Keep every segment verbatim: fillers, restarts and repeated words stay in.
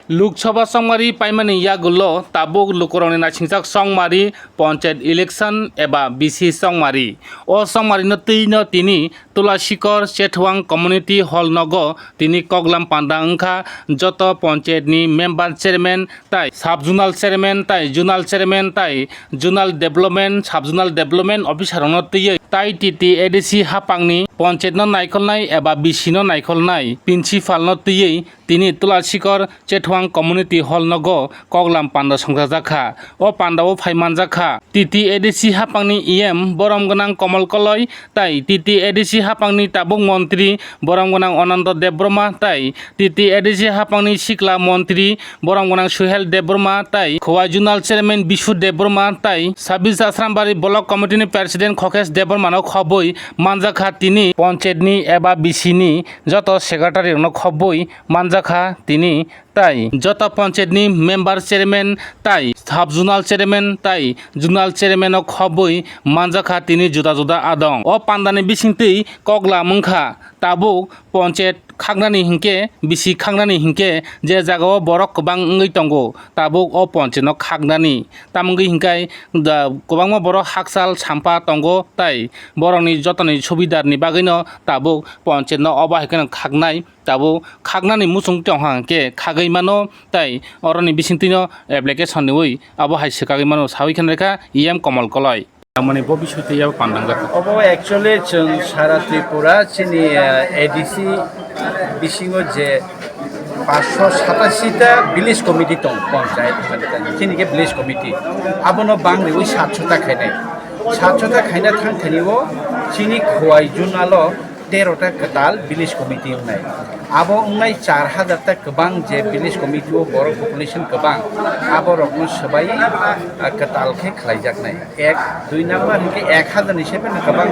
Lok Sabha chongmari paimani yagulo tabuk lukurokni naisingchak chongmari, panchayat election eba B C chongmari. O chongmarino twino tini Tulashikor Chethuang Community Hall nogo tini koklam panda wngkha joto panchayatni member chairman tai sub zonal chairman tai zonal chairman tai zonal development sub zonal development officer rokno twiwi tai T T A D C hapangni panchayatno naikolnai eba B C no naikolnai principal no twiwi tini Tulashikor Chethuang Community Hall nogo koklam panda songchajakha. O pandao phai manjakha T T A D C hapangni E M borom gwnang Komol Koloi tai T T A D C hapangni tabuk montri borom gwnang Anando Debbarma tai T T A D C hapangni sikla montri borom gwnang Suhel Debbarma tai Khowai Zonal Chairman Bisu Debbarma tai Sabis Asrambari Block Committee ni President Khokesh Debbarma no khobwi manjakha tini panchayat ni eba B C ni joto secretary rokno khobwi manjakha tini tai joto panchayat ni member chairman tai sub zonal chairman tai zonal chairman no khobwi manjakha tini juda juda adong. O pandani bisingtwi koklam wngkha tabuk panchayat khaknani hinkhe B C khaknani hinkhe je jagao borok kwbang wngwi tongo tabuk o panchayat no khaknani tamwngwi hinkhe da kwbangma borok hakchal sampa tongo tai borokni jotoni subidar ni bagwino tabuk panchayat no obo hai kheno khaknai. Tabuk khaknani muchung tongha hwnkhe khagwi mano tai oroni bisingtwino application riwi abo hai swkagwi mano sawi khe naikha E M Komol Koloi. Tamoni bo bisingtwi abo pandangjak. Obo actually chwng sara Tripura chini, eh, A D C bisingo je paanch sho satashi ta village committee tong panchayat, chini khe village committee abono bang riwi sat sho ta khainai. Sat sho ta khaina thang thani o chini Khowai zonal o tero ta kwtal village committee wngnai. Abo wngnai char hajar ta kwbang je village committee o borok population kwbang, aborokno swbai, ah, kwtal khe khlaijaknai. Ek, dui number hinkhe ek hajar ni se phano kwbang,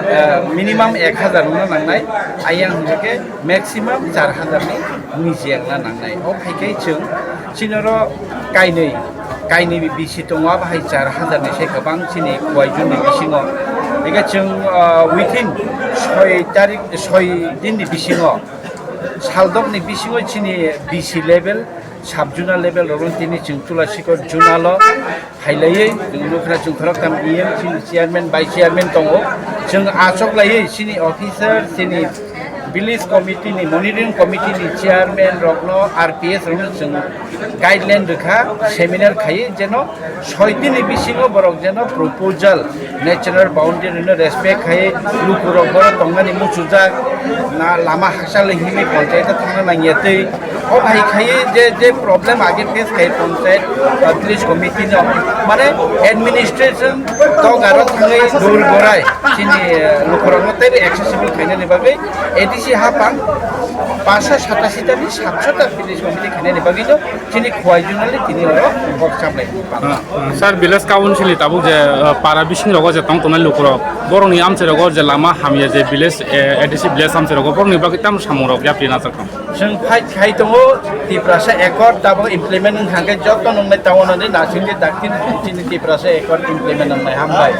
ah, minimum ek hajar wngna nangnai, ayang hinkhe maximum char hajar ni niji wngna nangnai. O hai khe chwng chini oro kainwi, kainwi B C tongo, abo hai char hajar ni se kwbang chini Khowai zonal ni bisingo. Hinkhe chwng, ah, within soi tarik, soi din ni bisingo, saldok ni bisingo chini B C level, sub zonal level rokno tini chwng Tulashikor zonal o phailaiwi chwng nukha, chwng khoroktham E M, chini chairman, vice chairman tongo. Chwng achuk laiwi chini officer, chini village committee ni, monitoring committee ni chairman rokno, R P S rokno chwng guideline rwkha, seminar khaiwi jeno soi din ni bisingo borok jeno proposal, natural boundary rokno respect khaiwi lukurok borok tongnani muchujak, na lama hakchal hinwi panchayat o thangna nangya twi. O hai khaiwi je, je problem age face khai panchayat, uh, village committee no, mane administration togaro thangwi dur gorai chini, uh, lukurokno teibo accessible khainani bagwi A D C hapang paanch sho satashi ta ni sat sho ta village committee khainani bagwi no chini Khowai zonal ni tini oro kok chamlai. Ah, ah, sir, village council ni tabuk je, ah, para bising rogo je tong tongnai lukurok, borokni amchai rogo je lama hamya je village, eh, A D C village amchai rogo, borokni bagwi tamo samung rok yapri najak tong. Chwng phai khai tongo Tiprasa Accord tabuk implement wng thangkhe joto nungnai town ni nasing je dakti chini Tiprasa Accord implement wngnai hambai.